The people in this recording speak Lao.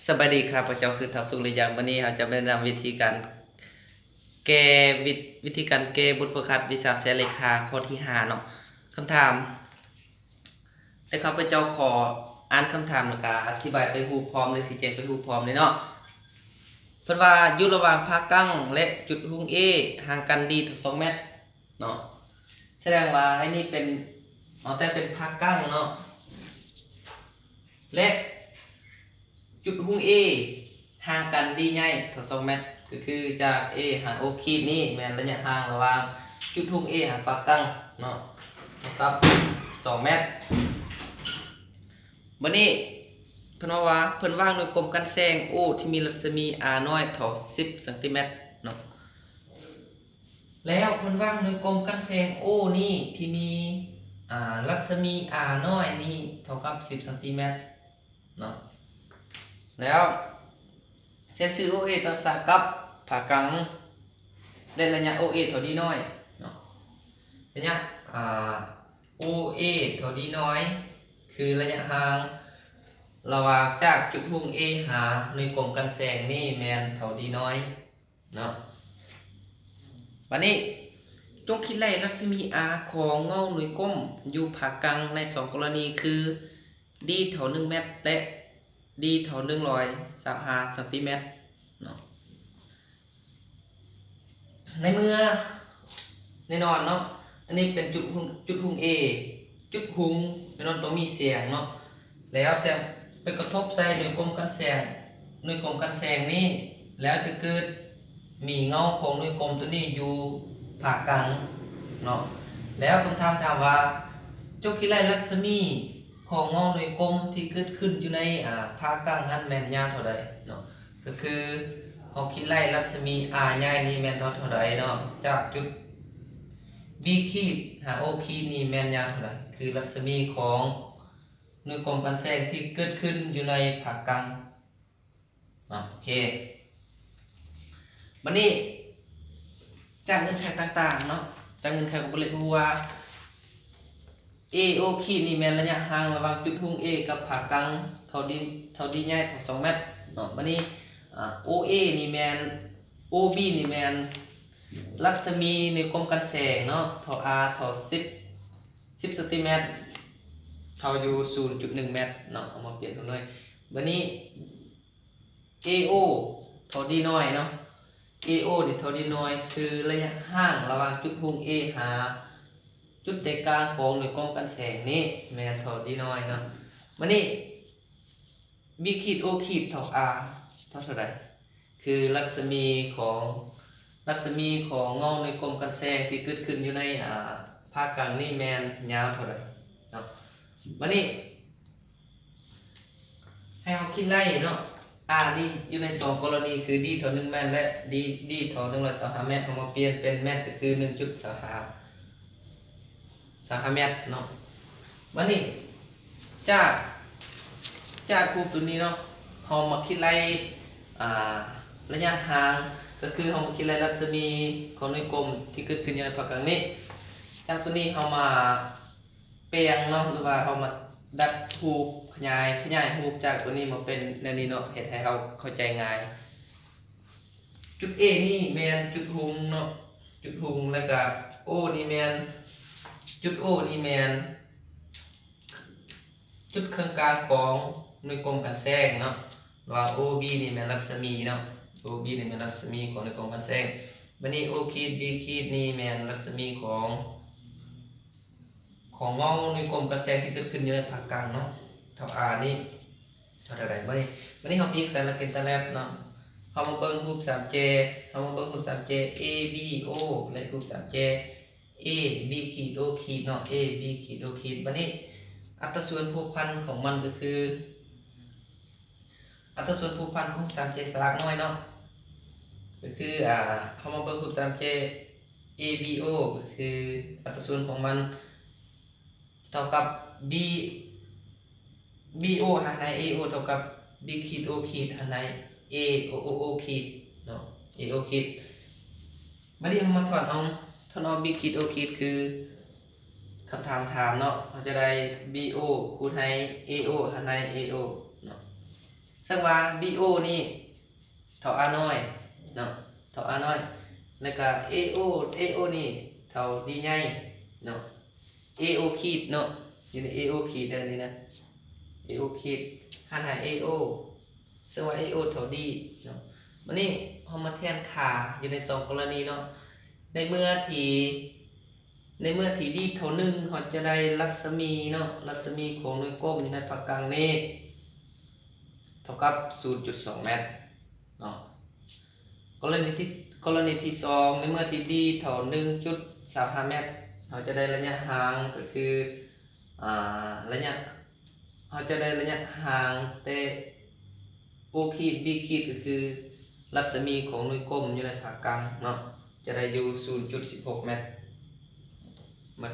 ສະບາຍດີ ຂ້າພະເຈົ້າຊື່ ທ້າວ ສຸກລິຍັງ. ມື້ນີ້ເຮົາຈະມາແນະນຳວິທີການແກ້ ວິ ວິທີການແກ້ບົດຝຶກຫັດວິຊາແຊເລກຂາຂໍ້ທີຫ້າເນາະ. ຄຳຖາມ ແລະ ຂ້າພະເຈົ້າຂໍອ່ານຄຳຖາມ ແລ້ວກະອະທິບາຍໄປຮູ້ພ້ອມ ຫຼື ຊີ້ແຈງໄປຮູ້ພ້ອມເລີຍເນາະ. ເພິ່ນວ່າ ຢູ່ລະຫວ່າງພາກາງ ແລະ ຈຸດຮຸ່ງ A ຫ່າງກັນ D ເທົ່າ ສອງແມັດເນາະ. ສະແດງວ່າ ອັນນີ້ເປັນ ເອົາແຕ່ເປັນພາກາງເນາະ ແລະ ຈຸດຮຸ່ງ A ຫ່າງກັນ D ໃຫຍ່ເທົ່າ ສອງແມັດ ກໍຄືຈາກ A ຫາ O ຂີດນີ້ແມ່ນໄລຍະຫ່າງລະຫວ່າງຈຸດຮຸ່ງ A ຫາພາກາງເນາະ ເທົ່າກັບ ສອງແມັດ. ບາດນີ້ເພິ່ນເວົ້າວ່າ ເພິ່ນວາງໜ່ວຍກົມກັນແສງ O ທີ່ມີລັດສະໝີ R ນ້ອຍເທົ່າ ສິບຊັງຕີແມັດເນາະ. ແລ້ວເພິ່ນວາງໜ່ວຍກົມກັນແສງ O ນີ້ທີ່ມີ ອາ ລັດສະໝີ R ນ້ອຍນີ້ເທົ່າກັບ ສິບຊັງຕີແມັດເນາະ. ແລ້ວເສັ້ນຊື່ OA ຕັ້ງສາກັບພາກາງ ແລະ ໄລຍະ OA ເທົ່າ D ນ້ອຍເນາະ. ໄລຍະ ອາ OA ເທົ່າ D ນ້ອຍ ຄືໄລຍະຫ່າງລະຫວ່າງຈາກຈຸດຮຸ່ງ A ຫາໜ່ວຍກົມກັນແສງນີ້ແມ່ນເທົ່າ D ນ້ອຍເນາະ. ບາດນີ້ ຈົ່ງຄິດໄລ່ລັດສະໝີ R ຂອງເງົາໜ່ວຍກົມຢູ່ພາກາງໃນສອງກໍລະນີຄື D ເທົ່າ ໜຶ່ງແມັດ ແລະ D ເທົ່າ ໜຶ່ງຮ້ອຍຊາວຫ້າຊັງຕີແມັດເນາະ. ໃນເມື່ອ ແນ່ນອນເນາະ ອັນນີ້ເປັນຈຸດຮຸ່ງ ຈຸດຮຸ່ງ A ຈຸດຮຸ່ງແນ່ນອນຕ້ອງມີແສງເນາະ. ແລ້ວແສງໄປກະທົບໃສ່ໜ່ວຍກົມກັນແສງ ໜ່ວຍກົມກັນແສງນີ້ ແລ້ວຈະເກີດມີເງົາຂອງໜ່ວຍກົມໂຕນີ້ຢູ່ພາກາງເນາະ. ແລ້ວຄຳຖາມຖາມວ່າ ຈົ່ງຄິດໄລ່ລັດສະໝີຂອງເງົາໜ່ວຍກົມທີ່ເກີດຂຶ້ນຢູ່ໃນ ອາ ພາກາງຫັ້ນແມ່ນຍາວເທົ່າໃດເນາະ. ກໍຄືເຮົາຄິດໄລ່ລັດສະໝີ R ໃຫຍ່ນີ້ແມ່ນເທົ່າ ເທົ່າໃດເນາະ ຈາກຈຸດ B ຂີດຫາ O ຂີດນີ້ແມ່ນຍາວເທົ່າໃດ ຄືລັດສະໝີຂອງໜ່ວຍກົມກັນແສງທີ່ເກີດຂຶ້ນຢູ່ໃນພາກາງເນາະ. ໂອເຄ ບາດນີ້ ຈາກເງື່ອນໄຂຕ່າງໆເນາະ ຈາກເງື່ອນໄຂຂອງບົດເລກຮູ້ວ່າ A O ຂີດນີ້ແມ່ນໄລຍະຫ່າງລະຫວ່າງຈຸດຮຸ່ງ A ກັບພາກາງເທົ່າ D ເທົ່າ D ໃຫຍ່ເທົ່າ ສອງແມັດເນາະ. ບາດນີ້ ອາ OA ນີ້ແມ່ນ OB ນີ້ແມ່ນລັດສະໝີໜ່ວຍກົມກັນແສງເນາະ ເທົ່າ R ເທົ່າ ສິບ ສິບຊັງຕີແມັດ ເທົ່າຢູ່ ສູນຈຸດໜຶ່ງແມັດເນາະ. ເອົາມາປ່ຽນເປັນໜ່ວຍ ບາດນີ້ AO ເທົ່າ D ນ້ອຍເນາະ AO ນີ້ເທົ່າ D ນ້ອຍ ຄືໄລຍະຫ່າງລະຫວ່າງຈຸດຮຸ່ງ A ຫາຈຸດໃຈກາງຂອງໜ່ວຍກົມກັນແສງນີ້ແມ່ນເທົ່າ D ນ້ອຍເນາະ. ບາດນີ້ B ຂີດ O ຂີດເທົ່າ R ເທົ່າ ເທົ່າໃດ ຄືລັດສະໝີຂອງ ລັດສະໝີຂອງເງົາໜ່ວຍກົມກັນແສງທີ່ເກີດຂຶ້ນຢູ່ໃນ ອາ ພາກາງນີ້ແມ່ນຍາວເທົ່າໃດເນາະ. ບາດນີ້ ໃຫ້ເຮົາຄິດໄລ່ເນາະ R ນີ້ຢູ່ໃນສອງກໍລະນີຄື D ເທົ່າ ໜຶ່ງແມັດ ແລະ D D ເທົ່າ ໜຶ່ງຮ້ອຍຊາວຫ້າແມັດ ເຮົາມາປ່ຽນເປັນແມັດ ກໍຄື ໜຶ່ງຈຸດສອງຫ້າ ສອງຫ້າແມັດເນາະ. ບາດນີ້ ຈາກ ຈາກຮູບໂຕນີ້ເນາະ ເຮົາມາຄິດໄລ່ ອາ ໄລຍະຫ່າງ ກໍຄືເຮົາມາຄິດໄລ່ລັດສະໝີຂອງໜ່ວຍກົມທີ່ເກີດຂຶ້ນຢູ່ໃນພາກາງນີ້. ຈາກໂຕນີ້ເຮົາມາ ແປງເນາະ ຫຼືວ່າເຮົາມາດັດຮູບ ຂະຫຍາຍ ຂະຫຍາຍຮູບຈາກໂຕນີ້ມາເປັນແນວນີ້ເນາະ ເຮັດໃຫ້ເຮົາເຂົ້າໃຈງ່າຍ. ຈຸດ A ນີ້ແມ່ນຈຸດຮຸ່ງເນາະ ຈຸດຮຸ່ງ ແລ້ວກະ O ນີ້ແມ່ນ ຈຸດ O ນີ້ແມ່ນຈຸດເຄິ່ງກາງຂອງໜ່ວຍກົມກັນແສງເນາະ ວ່າ OB ນີ້ແມ່ນລັດສະໝີເນາະ OB ນີ້ແມ່ນລັດສະໝີຂອງໜ່ວຍກົມກັນແສງ. ບາດນີ້ O ຂີດ B ຂີດນີ້ແມ່ນລັດສະໝີຂອງ ຂອງເງົາໜ່ວຍກົມກັນແສງທີ່ເກີດຂຶ້ນຢູ່ໃນພາກກາງເນາະ ເທົ່າ R ນີ້ ເທົ່າໃດ. ບາດນີ້ ບາດນີ້ເຮົາໄປຍິງໃສ່ຫຼັກອິນເຕີເນັດເນາະ ເຮົາມາເບິ່ງຮູບສາມແຈ ເຮົາມາເບິ່ງຮູບສາມແຈ ABO ແລະ ຮູບສາມແຈ AB ຂີດ O ຂີດເນາະ AB ຂີດ O ຂີດ. ບາດນີ້ ອັດຕາສ່ວນພົວພັນຂອງມັນກໍຄື ອັດຕາສ່ວນພົວພັນຂອງສາມແຈສະຫຼາກໜ່ວຍເນາະ ກໍຄື ອາ ເຮົາມາເບິ່ງຮູບສາມແຈ ABO ກໍຄືອັດຕາສ່ວນຂອງມັນເທົ່າກັບ B BO ຫານໃຫ້ AO ເທົ່າກັບ B ຂີດ O ຂີດຫານໃຫ້ AO O ຂີດເນາະ AO ຂີດ. ບາດນີ້ເຮົາມາຖອນເອົາ ຖອນເອົາ B ຂີດ O ຂີດ ຄື ຄຳຖາມຖາມເນາະ ເຮົາຈະໄດ້ BO ຄູນໃຫ້ AO ຫານໃຫ້ AO ເນາະ. ສັງວ່າ B O ນີ້ເທົ່າ R ນ້ອຍເນາະ ເທົ່າ R ນ້ອຍ ແລ້ວກະ A O A O ນີ້ເທົ່າ D ໃຫຍ່ເນາະ A O ຂີດເນາະ ຢູ່ໃນ A O ຂີດເດີນີ້ນະ A O ຂີດ ຫານໃຫ້ A O ເຊິ່ງວ່າ A O ເທົ່າ D ເນາະ ບາດນີ້ເຮົາມາແທນຄ່າຢູ່ໃນສອງກໍລະນີເນາະ ໃນເມື່ອທີ່ ໃນເມື່ອທີ່ດີເທົ່າໜຶ່ງ ເຮົາຈະໄດ້ລັດສະໝີເນາະ ລັດສະໝີຂອງໜ່ວຍກົມຢູ່ໃນພາກກາງເມກ ເທົ່າກັບສູນຈຸດສອງແມັດເນາະ ກໍລະນີທີ່ ກໍລະນີທີສອງ ໃນເມື່ອທີ່ດີເທົ່າໜຶ່ງຈຸດສາມຫ້າແມັດ ເຮົາຈະໄດ້ໄລຍະຫ່າງກໍຄື ອ່າ ໄລຍະ ເຮົາຈະໄດ້ໄລຍະຫ່າງແຕ່ O ຂີດ B ຂີດ ກໍຄືລັດສະໝີຂອງໜ່ວຍກົມຢູ່ໃນພາກກາງເນາະ ຈະໄດ້ຢູ່ສູນຈຸດສິບຫົກແມັດ ມັນ